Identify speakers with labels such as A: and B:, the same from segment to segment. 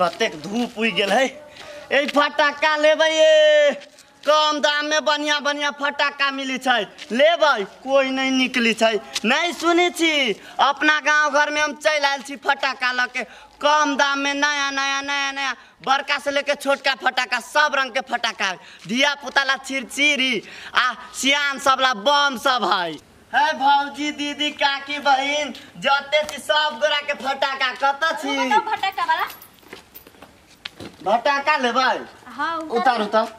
A: कतेक धूप उगि गेल है। ए फटाका लेबै ये, कम दाम में बढ़िया बढ़िया फटाका मिली छै, लेबै कोई नहीं निकली छै। नहीं सुनी छी अपना गांव घर में हम चलि आयल छी फटाका लऽ के, कम दाम में नया नया नया नया बड़का से लेके छोटका फटाका सब रंग के फटाका, धिया पुता ला चिरचिरी आ सियान सब ला बम सब है। है भौजी दीदी काकी बहिन जते छी सब गोरा के फटाका कत छी?
B: फटाका वाला
A: फटाका लेबै?
B: हां
A: उतार उतार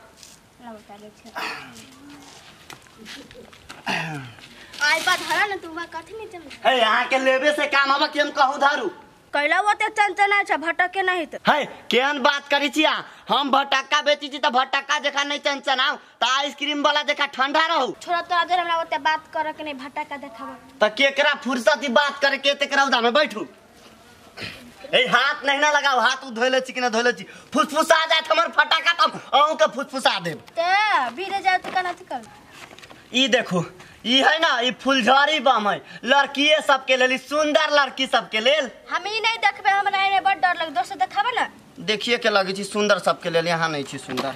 B: आई बात धरा न तू कथी नहीं चल
A: है। यहाँ के लेबे से काम हवा कि हम कहू धारू
B: कैला ओते चंचना छ भटके नहीं त
A: है। केहन बात करी छी हम भटक्का बेची छी त भटक्का जखा नहीं चंचनाऊ त आइसक्रीम वाला जखा ठंडा रहू।
B: छोड़ा तो अगर हमरा ओते बात करे के नहीं भटक्का देखावा
A: त केकरा फुर्सत ही बात करे के तेकरा उदा में बैठू। ए हाथ नहीं ना लगाओ, हाथ उ धोले छी कि ना धोले छी, फुसफुसा जात हमर फटाका त अहूं के फुसफुसा देब
B: ते भीरे जाय त कना कर।
A: ई देखो ई है ना ई फुलझड़ी बम है, लड़कीए सबके लेल, सुंदर लड़की सबके लेल।
B: हम ई नहीं देखबे, हमरा एने बड़ डर लग, दोसर देखाबे ना।
A: देखिए के लगे छी सुंदर सबके लेल, यहाँ नहीं छी सुंदर।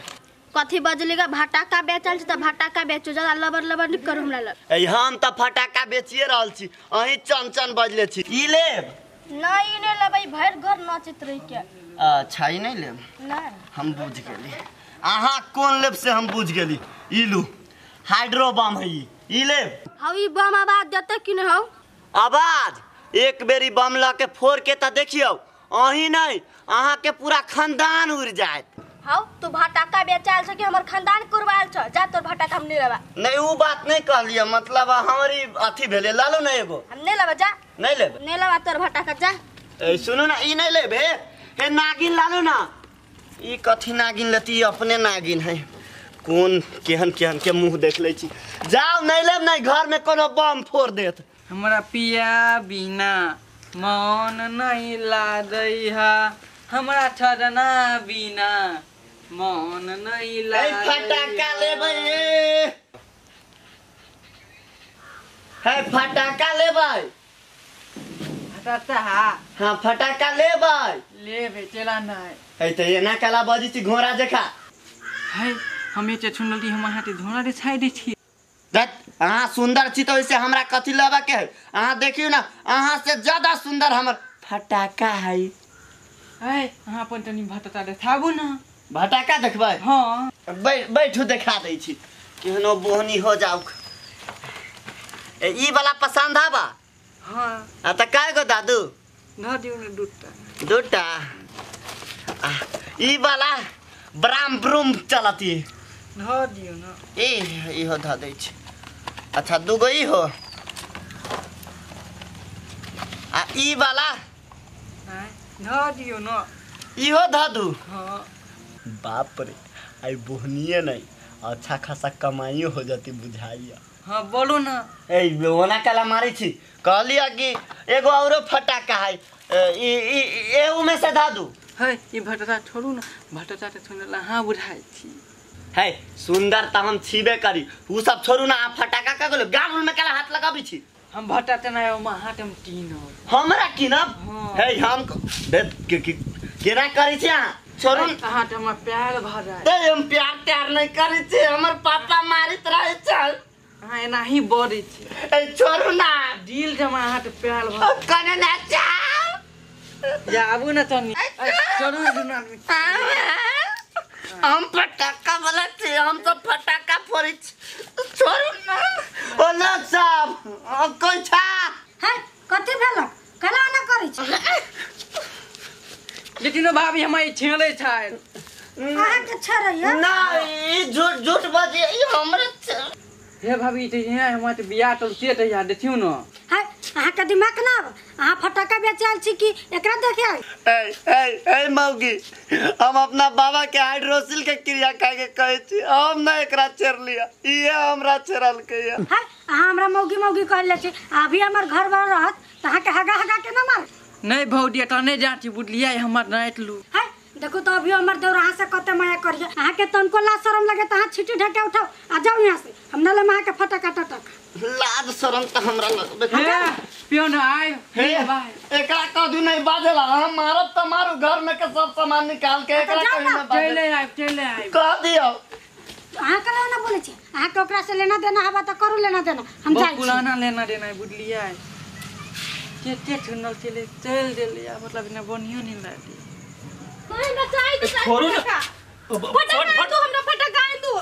B: कथी बजलीगा भटाका बेचल छी त भटाका बेचू, ज्यादा लबर लबर नहीं करू हमरा लग।
A: ए हम त फटाका बेचिए रहल छी, अहीं चनचन बजले छी। ई लेब?
B: नहीं ई नहीं लेबै, भर घर नाचत रही के।
A: अच्छा ई नहीं लेब?
B: नहीं
A: हम बुझ गेली अहाँ कोन लेब से हम बुझ गेली। ई लू हाइड्रो बम है ई लेब?
B: हां ई बम आवाज देते कि नहीं? हौ
A: आवाज एक बेरी बम ल के फोड़ के त देखियो अहीं नहीं अहाँ के पूरा खानदान उड़ जायत।
B: हां तू भटाका बेचाल छ कि हमर खानदान कुरवाल छ, जा तोर भटाका हम नहीं लेबा।
A: नहीं उ बात नहीं कहलिए, मतलब हमरी अथी भेले लालू ना एगो
B: हम नहीं लेबा, जा
A: नहीं लेबे,
B: नहीं लेबा तोर भटाका जा।
A: ए सुनो ना ई नहीं लेबे, हे नागिन लालू ना। ई कथी नागिन लेती, अपने नागिन है कोन केहन केहन के मुंह देख ले छी। जाओ नहीं लेब नहीं घर में कोनो बम फोड़ देत।
C: हमरा पिया बिना मन नहीं लागै हा, हमरा छजना बिना मन नहीं लागै।
A: फटाका लेबै है, फटाका लेबै?
C: फटाका
A: हां फटाका लेबै,
C: लेबै चला नहीं
A: है त एना कला बजी छी घोड़ा जखा
C: है। हम ये सुनली हम हाथे झोड़ा रे छाई दै छी।
A: that अहाँ सुंदर छी त ओइसे हमरा कथी लेबा के है। अहाँ देखियो ना अहाँ से ज्यादा सुंदर हमर फटाका है।
C: है अहाँ अपन तनी भटका देखाबू ना।
A: भटाका देखबै?
C: हां
A: बैठू देखा दै छी केहनो बोहनी हो जाऊ। ए ई वाला पसंद आबा?
C: हां
A: आ त काय गो दादू
C: न दिउ न दुटा
A: दुटा। ई वाला ब्राम ब्रूम चलती
C: ध दियो न।
A: ए इहो ध दै छी। अच्छा दुगो ई हो आ ई वाला
C: ध दियो न,
A: इहो ध दू।
C: हां
A: बाप रे आई बोहनिए नहीं अच्छा खासा कमाइयो हो जाती बुझाइया।
C: हां बोलू ना।
A: ए ओना काला मारी छी कहलिया कि एगो औरो फटाका है ई ई एहू में से ध दू।
C: है ई भटका छोड़ू ना, भटका त सुनला हां बुझाइ छी
A: है सुंदर त हम छीबे करी उ सब छोड़ू ना। फटाका का गेलो गाल में काला हाथ लगाबी छी
C: हम भटका ना हम हाथ हम कीनब
A: हमरा कीनब है हम केना करी छी अहाँ छोड़ू
C: अहाँ त हमरा प्यार भ जाय।
A: ते हम प्यार त्यार नहीं करी छी, हमर पापा मारित रहे छल।
C: अहाँ एना ही बजै छी।
A: ए छोड़ू ना
C: दिल जमा अहाँ त प्यार भ
A: कने ना जाओ
C: जा आबू ना तनी। छोड़ू दुनू आदमी
A: हम फटाका वाला छी, हम तो फटाका फोड़ै छी, छोड़ू ना। ओ लोग सब कोई छा
D: है कथी भेलक केना ना करै छी?
C: लेकिन भाभी हम छेले छै
D: अहाँ के छेड़ैया
A: ना ई झूठ झूठ बजे ई हमरे।
C: हे भाभी त यहाँ हम त बियाह तो से त यार देखियो न
D: है अहाँ के दिमाग ना अहाँ फटाका बेचाल छी कि एकरा देखे
A: ए ए ए मौगी हम अपना बाबा के हाइड्रोसिल के क्रिया खा के कहै छी हम ना एकरा छेड़ लिया, इहे हमरा छेड़ल के है।
D: अहाँ हमरा मौगी मौगी कहले छी, अभी हमर घर वाला रहत त अहाँ के हगा हगा के ना मार।
C: नहीं भौजी त नहीं जाती बुझलियै हमर नाइट लू
D: है देखो तो अभी हमर देवर अहाँ से कते माया करिए। अहाँ के तनको लाज शरम लगे त अहाँ छिटी ढके उठाओ आ जाओ यहाँ से। हम न ले अहाँ के फटका टटक
A: लाज शरम त हमरा लगबे
C: हे पियो न आय
A: हे एकरा कदू नहीं बाजेला। हम मारब त मारू घर में के सब सामान निकाल के एकरा कहीं ना बाजे।
C: चले आइ चले आइ
A: कह दियो।
D: अहाँ के ना बोले छी अहाँ के ओकरा से लेना देना हवा त करू लेना देना। हम जाइ छी
C: पुराना लेना देना बुझलियै के छुनल चले चल देलिया मतलब ने बनियो नहीं लागी।
B: नहीं बचाई तो
E: छोड़ो ना
B: फटका तू हमरा फटका दू।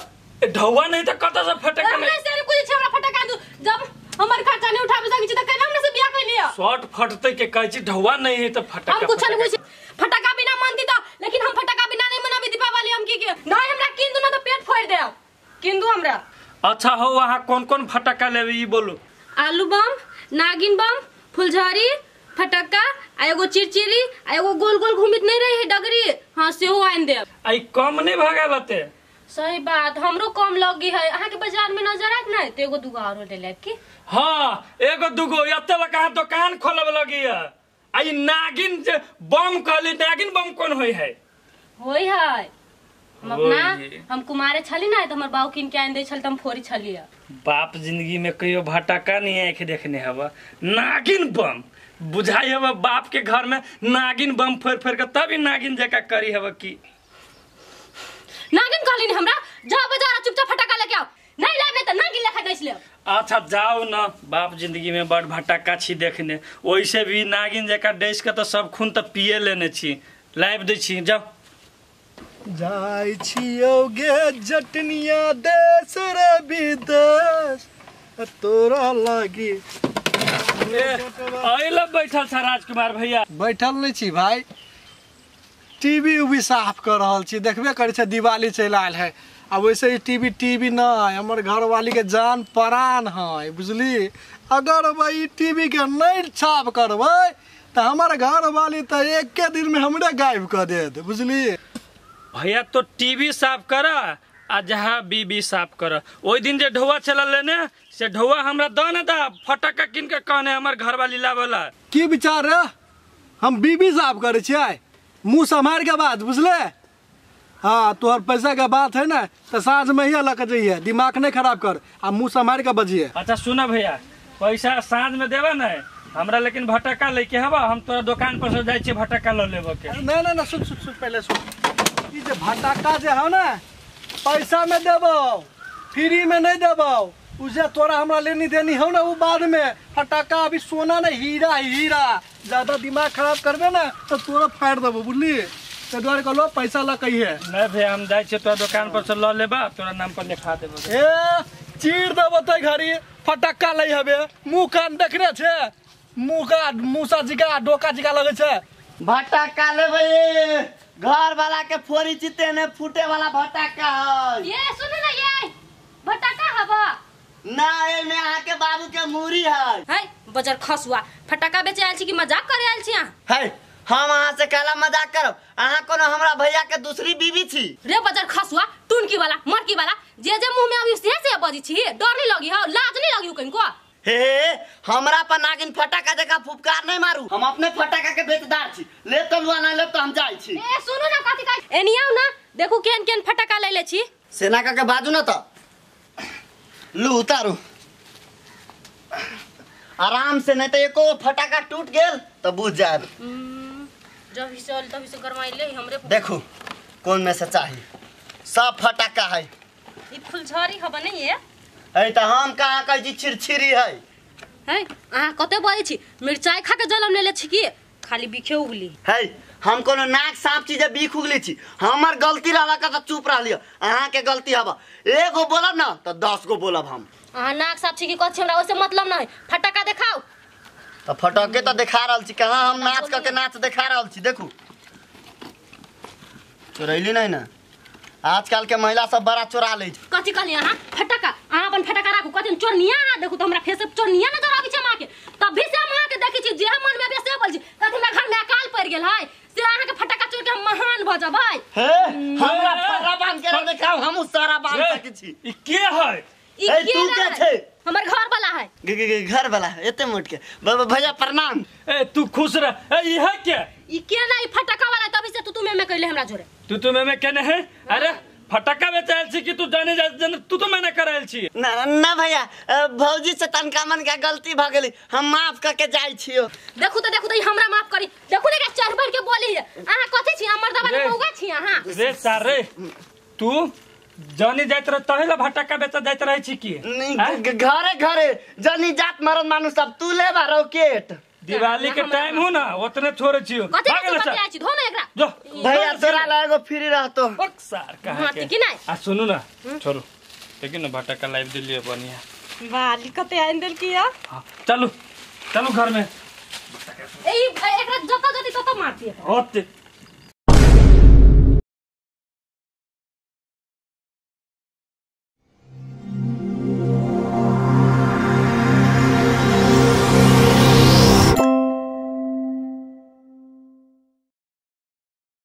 E: ढौआ नहीं त कत से फटका
B: नहीं से कुछ हमरा फटका दू। जब हमर खर्चा नहीं उठाबे सकै छी त केना हमरा से बियाह कर लिया।
E: शॉर्ट फटते के कहै छी ढौआ नहीं है त फटका।
B: हम कुछ नहीं कुछ फटका बिना मानती त, लेकिन हम फटका बिना नहीं मनाबी दीपावली। हम की के नहीं हमरा किन दू ना त पेट फोड़ देब। किन दू हमरा।
E: अच्छा हो वहां कौन कौन फटका लेबे ई बोलू।
B: आलू बम, नागिन बम, फुलझड़ी फटक्का आ एगो चिरचिरी आ एगो गोल गोल घूमित नहीं रहे है डगरी, हां सेहो आनि देब।
E: आई कम नहीं भगल हते।
B: सही बात हमरो कम लगी है। अहाँ के बाजार में नजर आत नहीं तो एगो दूगो आरो ले लेब की।
E: हां एगो दूगो एते लगा दुकान खोलब लगी है। आई नागिन जे बम कहली नागिन बम कोन होय है?
B: होय है। हम अपना हम कुमारे छली ना त हमर बाऊ किन के आनि दे छल त हम फोरी छली।
E: बाप जिंदगी में कहियो भटका नहीं आंख देखने हवा। नागिन बम बुझाई हवा बाप के घर में नागिन बम फोड़ फोड़ के तभी नागिन जका करी हवा की।
B: नागिन कहली ने हमरा जा बाजार चुपचाप फटका लेके आओ। नहीं लाब नहीं त नागिन लेखा दैस ले।
E: अच्छा जाओ ना बाप जिंदगी में बड़ भटका छी देखने। ओइसे भी नागिन जका डैस के तो सब खून त पिए लेने छी। लाइब दै छी जाओ।
F: जाय छियौ गे जटनिया देश रे विदेश तोरा लगी।
E: अइला बैठल छ राजकुमार भैया।
F: बैठल नहीं छी भाई, टीवी उवी साफ कर रहल छी। देखबे करै छै दिवाली चलि आयल है। आ वैसे ही टीवी टीवी नहीं हमर घरवाली के जान परान है बुझली। अगर भाई टीवी के नहीं साफ करबै तो हमर घरवाली तो एके दिन में हमरे गायब कर देत बुझली।
E: भैया तो टीवी साफ कर आ जहाँ बीबी साफ कर। ओहि दिन जे ढौआ चलल लेने से ढौआ हमरा द न दा फटका किन के कहने हमर घरवाली लावला।
F: की विचार रे? हम बीबी साफ करे छियै मुँह सम्हार के बात बुझले। हाँ तोहर पैसा के बात है ना तो साँझ में ही लग जइहे, दिमाग नहीं खराब कर आ मुँह सम्हार के बजिए।
E: अच्छा सुन भैया पैसा साँझ में देबा ने हमरा, लेकिन भटका लेके हवा हम तोरा दुकान पर से जाइ छियै भटका ल लेबे के।
F: नहीं नहीं ना सुन सुन सुन पहले सुन। ई जे भटका जे है ना पैसा में देबो फ्री में नहीं देबो। उसे तोरा हमरा लेनी देनी हो ना वो बाद में। फटाका अभी सोना ना हीरा हीरा। ज्यादा दिमाग खराब करबे ना तो तोरा फाड़ देबो बुझली। ते दुआरे कहलो पैसा ल कहिए।
E: नहीं भैया हम जाइ छियै तोरा दुकान पर से ल लेबा तोरा नाम पर लिखा देबो।
F: ए चीर देबो ते घड़ी फटक्का लै हबे। मुँह कान देखने छे मुँह का मूसा जिका डोका जिका लगे छे।
A: भटक्का लेबै घर वाला के फोड़ी छी तेने फूटे वाला भटक्का है।
B: ये सुन ना ये भटक्का हवा
A: ना एमे अहाँ के बाबू के मूरी है।
B: है बजर खसुआ फटक्का बेचे आयल छी कि मजाक करे आयल छी अहाँ?
A: है हम अहाँ से काला मजाक करब? अहाँ कोनो हमरा भैया के दूसरी बीवी छी?
B: रे बजर खसुआ टुनकी वाला मरकी वाला जे जे मुंह में आबी से से बजी छी। डर नहीं लगी हो लाज नहीं लगी हो कनको?
A: हे हमरा पर नागिन फटाका जका फुफकार नहीं मारू। हम अपने फटाका के बेचदार छी। ले तलुआ ना ले तो हम जाइ छी।
B: ए सुनू ना कथि कहै एनी आउ ना देखू केन केन फटाका ले ले छी।
A: सेना का के बाजू ना त लू उतारू आराम से, नहीं तो एको फटाका टूट गेल तो बुझ जाब।
B: जब ही से तभी से गरमाइले हमरे।
A: देखू कौन में से चाही सब फटाका है।
B: ई फुलझड़ी हबा नहीं है
A: है त हम कहाँ कहै छी छिरछिरी है।
B: है अहाँ कते बजै छी मिरचाई खा के जलम लेले छी की खाली बिखे उगली
A: है। हम कोनो नाक साफ चीज बीख उगली छी। हमर गलती रहला का त चुप रहलियो, अहाँ के गलती हबा। एगो बोलब ना त 10 गो बोलब हम।
B: अहाँ नाक साफ छी की कथि हमरा ओसे मतलब नहीं। फटका देखाओ
A: त फटके त देखा रहल छी। कहाँ हम नाच क के नाच देखा रहल छी। देखू चोरैली नहीं ना आजकल के महिला सब बड़ा चोरा लै छै।
B: कथि कहली अहाँ फटका? अहाँ अपन फटका राखू। कथि चोरनिया अहाँ देखू त हमरा फेस से चोरनिया नजर आबै छै मां के। तभी से हम अहाँ के देखै छी जे हम मन में आबै से बोल छी। कथि हमरा घर में अकाल पड़ गेल है से अहाँ के फटका चोर के हम महान भ जबै।
A: हे हमरा फरा बांध के देखाओ हम सारा बांध सकै छी।
E: ई के है?
B: ई
A: ए, तू
B: के
A: के
B: है?
A: छै?
B: हमर घर वाला है।
A: घर वाला एते मोट के। भैया प्रणाम।
E: ए तू खुश रह। ए ई है के?
B: ई के ना ई फटका वाला तभी से तू तू में कहले हमरा जोरे।
E: तू तू में केने है? अरे फटका बेचायल छी कि तू जाने जा तू तो मना करायल छी?
A: ना ना भैया, भौजी से तनका मन के गलती भ गेली, हम माफ क के जाय छियो।
B: देखू त देखू त ई हमरा माफ करी। देखू ने के चढ़ बढ़ के बोली है। अहाँ कथि छी? हमर दबा
E: रे।
B: मौगा छी अहाँ।
E: रे सार रे, तू जाने जाइत रह तहे ला फटका बेचा जाइत रहे छी की?
A: नहीं,
E: आँय?
A: घरे घरे जनी जात मरद मानुस सब तू लेबा रॉकेट।
E: दिवाली के टाइम हो ना ओतने छोड़े छियो।
B: कथि
E: भागल
B: के
E: सर।
B: बतियाइ छी? धो ना एकरा।
E: जो
A: भैया तोरा ला एगो फ्री रहतो।
E: ओक सार कहाँ
B: हाँ,
E: के?
B: कि नहीं?
E: आ सुनू ना, छोड़ू। देखिन ना फटका लाइव दिलिए बढ़िया।
C: वाली कते आइन देल की या?
E: हाँ, चलू चलू घर में।
B: ए एकरा जत जति तत मारती है।
E: होते।